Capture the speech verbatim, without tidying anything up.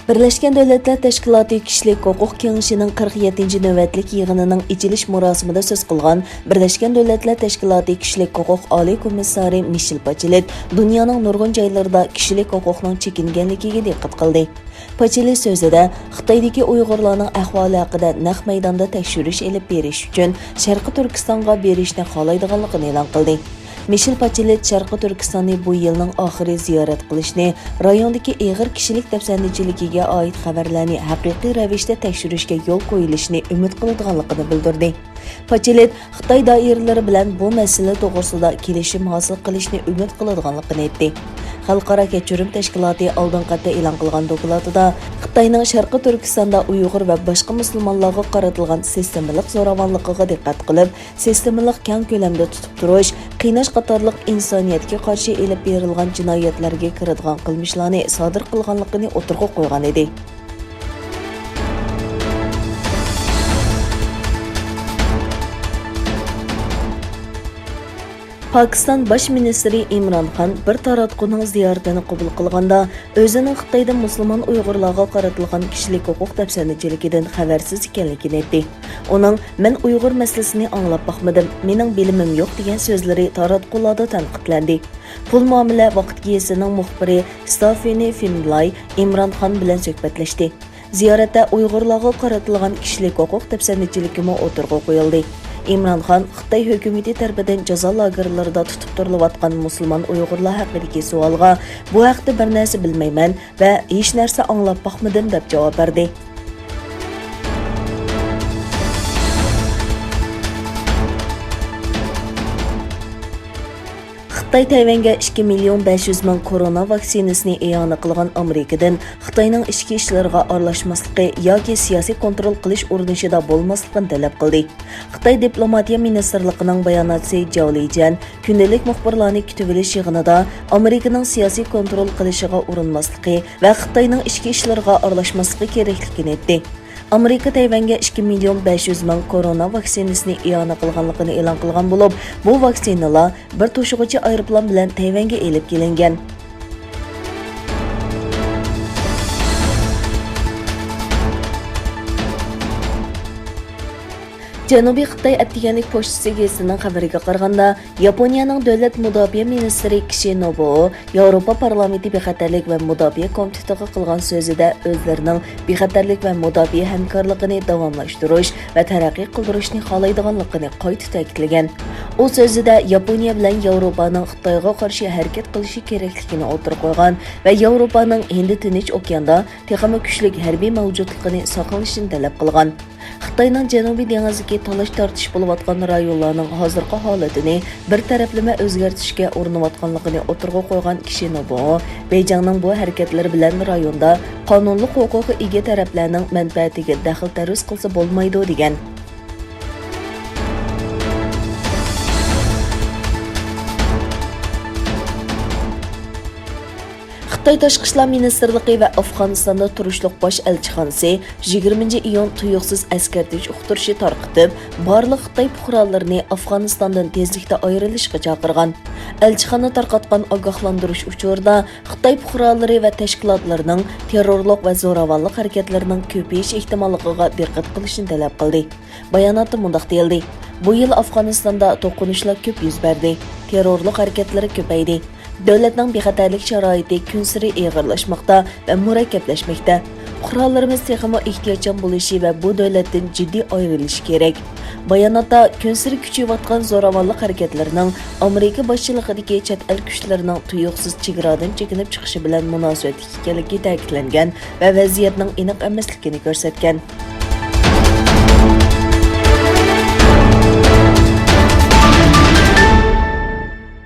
بىرلەشكەن دۆلەتلەر تەشكىلاتى كىشىلىك ھوقۇق كېڭىشىنىڭ قىرىق يەتتىنچى نۆۋەتلىك يىغىنىنىڭ ئېچىلىش مۇراسىمىدا سۆز قىلغان بىرلەشكەن دۆلەتلەر تەشكىلاتى كىشىلىك ھوقۇق ئالىي كومىسسارى مىشېل باچېلېت دۇنيانىڭ نۇرغۇن جايلىرىدا كىشىلىك ھوقۇقنىڭ چېكىنگەنلىكىگە دىققەت قىلدى. پاچېلېت سۆزىدە، خىتايدىكى ئۇيغۇرلارنىڭ ئەھۋالى ھەققىدە نەق مەيداندا تەكشۈرۈش ئېلىپ بېرىش ئۈچۈن شەرقىي تۈركىستانغا بېرىشنى خالايدىغانلىقىنى ئېلان قىلدى. مىشېل پاچېلېت شەرقىي تۈركىستاننى بۇ يىلنىڭ ئاخىرى زىيارەت قىلىشنى، رايوندىكى ئېغىر كىشىلىك دەپسەندىچىلىكىگە ئائىت خەۋەرلەرنى ھەقىقىي رەۋىشتە تەكشۈرۈشكە يول قويۇلۇشىنى ئۈمىد قىلىدىغانلىقىنى بىلدۈردى. پاچېلېت خىتاي دائىرىلىرى بىلەن بۇ مەسىلە توغرىسىدا كېلىشىم ھاسىل قىلىشنى ئۈمىد قىلىدىغانلىقىنى ئېيتتى. خەلقئارا كەچۈرۈم تەشكىلاتى ئالدىنقى ھەپتە ئېلان قىلغان دوكلاتىدا خىتاينىڭ شەرقىي تۈركىستاندا ئۇيغۇر ۋە باشقا مۇسۇلمانلارغا قارىتىلغان سىستېمىلىق زوراۋانلىقىغا دىققەت قىلىپ، سىستېمىلىق كەڭ كۆلەمدە تۇتۇپ تۇرۇش، قىيناش قاتارلىق ئىنسانىيەتكە قارشى ئېلىپ بېرىلغان جىنايەتلەرگە كىرىدىغان قىلمىشلارنى سادىر قىلغانلىقىنى ئوتتۇرىغا قويغان ئىدى. پاكىستان باش مىنىستىرى ئىمران خان بىر تاراتقۇنىڭ زىيارىتىنى قوبۇل قىلغاندا، ئۆزىنىڭ خىتايدا مۇسۇلمان ئۇيغۇرلارغا قارىتىلغان كىشىلىك ھوقۇق دەپسەندىچىلىكىدىن خەۋەرسىز ئىكەنلىكىنى ئېيتتى. ئۇنىڭ، «مەن ئۇيغۇر مەسىلىسىنى ئاڭلاپ باقمىدىم، مېنىڭ بىلىمىم يوق» دېگەن سۆزلىرى تاراتقۇلاردا تەنقىدلەندى. پۇل مۇئامىلە ۋاقىت گېزىتىنىڭ مۇخبىرى ستافېنى فىنلاي ئىمران خان بىلەن سۆھبەتلەشتى. زىيارەتتە ئۇيغۇرلارغا قارىتىلغان كىشىلىك ھوقۇق دەپسەندىچىلىكىمۇ ئوتتۇرىغا قويۇلدى. ئىمران خان خىتاي ھۆكۈمىتى تەرىپىدىن جازا لاگېرلىرىدا تۇتۇپ تۇرۇلۇۋاتقان مۇسۇلمان ئۇيغۇرلار ھەققىدىكى سوئالغا، «بۇ ھەقتە بىر نەرسە بىلمەيمەن ۋە ھېچ نەرسە ئاڭلاپ باقمىدىم» دەپ جاۋاب بەردى. خىتاي تەيۋەنگە ئىككى مىليون بەش يۈز مىڭ كورونا ۋاكسىنىسىنى ئىئانە قىلغان ئامېرىكىدىن خىتاينىڭ ئىچكى ئىشلىرىغا ئارىلاشماسلىقى ياكى سىياسىي كونترول قىلىش ئۇرۇنۇشىدا بولماسلىقىنى تەلەپ قىلدى. خىتاي دىپلوماتىيە مىنىستىرلىقىنىڭ باياناتچىسى جاۋ لىجيەن كۈندىلىك مۇخبىرلارنى كۈتۈۋېلىش يىغىنىدا ئامېرىكىنىڭ سىياسىي كونترول قىلىشىغا ئۇرۇنماسلىقى ۋە خىتاينىڭ ئىچكى ئىشلىرىغا ئارىلاشماسلىقى كېرەكلىكىنى ئېيتتى. ئامېرىكا تەيۋەنگە ئىككى مىليون بەش يۈز مىڭ كورونا ۋاكسىنىسىنى ئىئانە قىلغانلىقىنى ئېلان قىلغان بولۇپ، بۇ ۋاكسىنىلار بىر توشۇغۇچى ئايروپىلان بىلەن تەيۋەنگە ئېلىپ كېلىنگەن. جەنۇبىي خىتاي ئەتىگەنلىك پوچتىسى گېزىتىنىڭ خەۋىرىگە قارىغاندا، ياپونىيەنىڭ دۆلەت مۇداپىئە مىنىستىرى كىشى نوبۇئو ياۋروپا پارلامېنتى بىخەتەرلىك ۋە مۇداپىئە كومىتېتىغا قىلغان سۆزىدە ئۆزلىرىنىڭ بىخەتەرلىك ۋە مۇداپىئە ھەمكارلىقىنى داۋاملاشتۇرۇش ۋە تەرەققىي قىلدۇرۇشنى خالايدىغانلىقىنى قايتا تەكىتلىگەن. ئۇ سۆزىدە ياپونىيە بىلەن ياۋروپانىڭ خىتايغا قارشى ھەرىكەت قىلىشى كېرەكلىكىنى ئوتتۇرىغا قويغان ۋە ياۋروپانىڭ ھىندى تىنچ ئوكياندا تېخىمۇ كۈچلۈك ھەربىي مەۋجۇتلۇقىنى ساقلىشىنى تەلەپ قىلغان. خىتاينىڭ جەنۇبىي دېڭىزدىكى تالاش-تارتىش بولۇۋاتقان رايونلارنىڭ ھازىرقى ھالىتىنى بىر تەرەپلىمە ئۆزگەرتىشكە ئۇرۇنۇۋاتقانلىقىنى ئوتتۇرىغا قويغان كىشى نوبۇئو، بېيجىڭنىڭ بۇ ھەرىكەتلىرى بىلەن رايوندا قانۇنلۇق ھوقۇقى ئىگە تەرەپلەرنىڭ مەنپەئەتىگە دەخلى تەرۇز قىلسا بولمايدۇ، دېگەن. خىتاي تاشقى ئىشلار مىنىستىرلىقى ۋە ئافغانىستاندا تۇرۇشلۇق باش ئەلچىخانىسى يىگىرمىنچى ئىيۇن تۇيۇقسىز ئەسكەرتىش ئۇقتۇرۇشى تارقىتىپ، بارلىق خىتاي پۇقرالىرىنى ئافغانىستاندىن تېزلىكتە ئايرىلىشقا چاقىرغان. ئەلچىخانا تارقاتقان ئاگاھلاندۇرۇش ئۇچۇرىدا خىتاي پۇقرالىرى ۋە تەشكىلاتلىرىنىڭ تېررورلۇق ۋە زوراۋانلىق ھەرىكەتلىرىنىڭ كۆپىيىش ئېھتىماللىقىغا دىققەت قىلىشنى تەلەپ قىلدى. باياناتتا مۇنداق دېيىلدى: بۇ يىل ئافغانىستاندا توقۇنۇشلار كۆپ يۈز بەردى، تېررورلۇق ھەرىكەتلىرى كۆپەيدى. دۆلەتنىڭ بىخەتەرلىك شارائىتى كۈنسېرى ئېغىرلاشماقتا ۋە مۇرەككەپلەشمەكتە. پۇقرالىرىمىز تېخىمۇ ئېھتىياتچان بولۇشى ۋە بۇ دۆلەتتىن جىددىي ئايرىلىشى كېرەك. باياناتتا كۈنسېرى كۈچىيىۋاتقان زوراۋانلىق ھەرىكەتلىرىنىڭ ئامېرىكا باشچىلىقىدىكى چەت ئەل كۈچلىرىنىڭ تۇيۇقسىز چېگرادىن چېكىنىپ چىقىشى بىلەن مۇناسىۋەتلىك ئىكەنلىكى تەكىتلەنگەن ۋە ۋەزىيەتنىڭ ئېنىق ئەمەسلىكىنى كۆرسەتكەن.